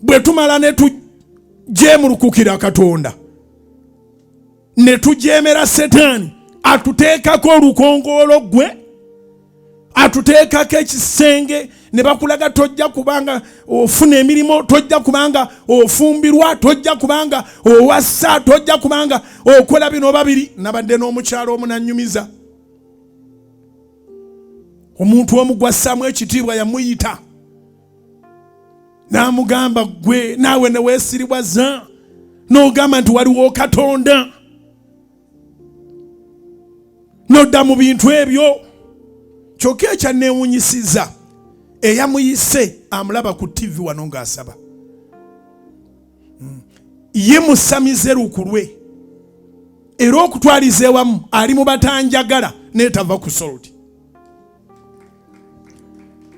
Bwe tumala ne tujeemulukukira Katonda, ne tujeemera Setaani, atuteekako olukongoolo gwe, atuteekako ekisenge ne bakulaga tojja kubanga ofuna emirimu, tojja kubanga ofumbirwa, tojja kubanga owassa, tojja kubanga okola bino oba biri. Nabadde n'omukyalo omu nannyumiza omuntu omu gwassaamu ekitiibwa, yamuyita n'amugamba, ggwe naawe ne weesiriwaza n'ogamba nti waliwo Katonda, nodda mu bintu ebyo. Kyokka ekyanneewunyisiza, eyamuyise amulaba ku ttivi wano ng'asaba. Ye musamize lukulwe, era okutwaliza ewamu ali mu batanjagala, neetava ku salt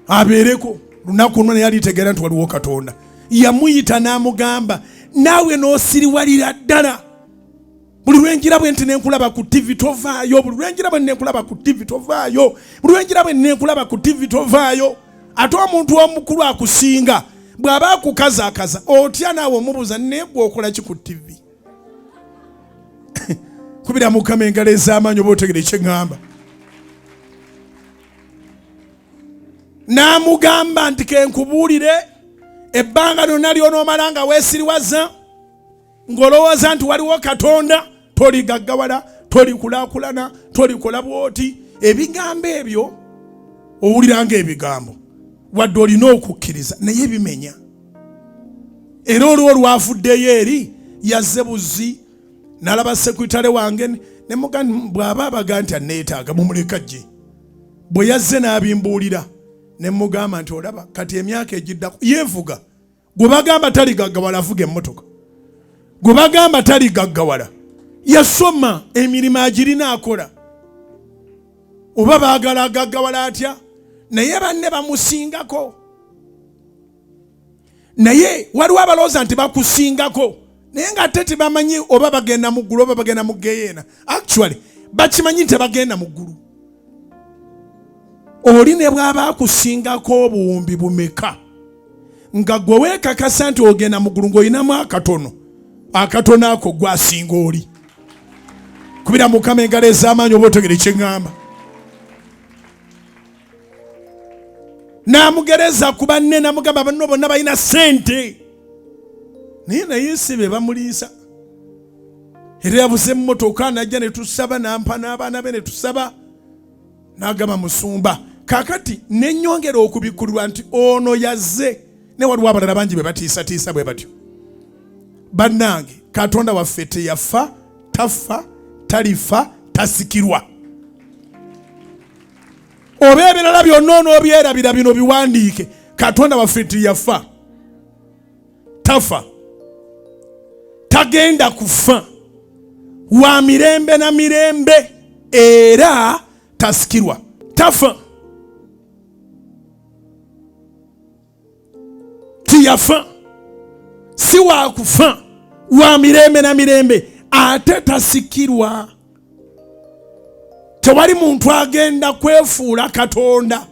abeereko lunaku luno naye alitegeera nti waliwo Katonda. Yamuyita n'amugamba, naawe n'osiriwalira ddala, buli lwenjira bwe nti nenkulaba ku ttivi tovaayo, buli lwenjira bwe nenkulaba ku ttivi tovaayo, buli lwenjira bwe nenkulaba ku ttivi tovaayo. Ate omuntu omukulu akusinga bw'aba akukazaakaza otya naawe omubuuza, naye gwe okola ki ku ttivi? Kubira Mukama engalo ez'amaanyi oba otegere kyeŋŋamba. N'amugamba nti kenkubuulire, ebbanga lyonna ly'onoomala nga weesiriwaza ng'olowooza nti waliwo Katonda, toligaggawala, tolikulaakulana, tolikola bw'oti. Ebigambo ebyo owulira ng'ebigambo, wadde olina okukkiriza, naye bimenya. Era olwo olwavuddeyo eri yazze buzzi nalaba sekuritale wange ne mugamba, bw'aba abaga nti anneetaaga mumuleka gye. Bwe yazze n'abimbuulira ne mugamba nti olaba kati emyaka egiddako yeevuga. Gwe bagamba taligaggawala avuga emmotoka, gwe bagamba taligaggawala yasoma, emirimu agirina akola, oba baagala agaggawala atya, naye banne bamusingako. Naye waliwo abalowooza nti bakusingako, naye ng'ate tebamanyi oba bagenda mu ggulu oba bagenda mu geyeena. Actually bakimanyi nti tebagenda mu ggulu. Oli ne bw'aba akusingako obuwumbi bumeka, nga gwe weekakasa nti ogenda mu ggulu ng'olinamu akatono akatono ako, gwe asinga oli. Kubira Mukama engalo ez'amaanyi oba otegere kyeŋŋamba. N'amugereza ku banne, n'amugamba banno bonna balina ssente, naye si be bamuliisa. Era yabuze emmotoka, najja ne tusaba, n'ampa n'abaana be ne tusaba, n'agamba musumba kaakati nenyongera okubikkulirwa nti ono yazze, ne waliwo abalala bangi be batiisatiisa bwe batyo. Bannange, Katonda waffe teyafa, tafa, talifa, tasikirwa. Oba ebirala byonna onoobyerabira, bino biwandiike. Katonda waffe teyafa, tafa, tagenda kufa, wa mirembe na mirembe, era tasikirwa. Tafa, tiyafa, si wa kufa, wa mirembe na mirembe, ate tasikirwa. Tewali muntu agenda kwefuula Katonda.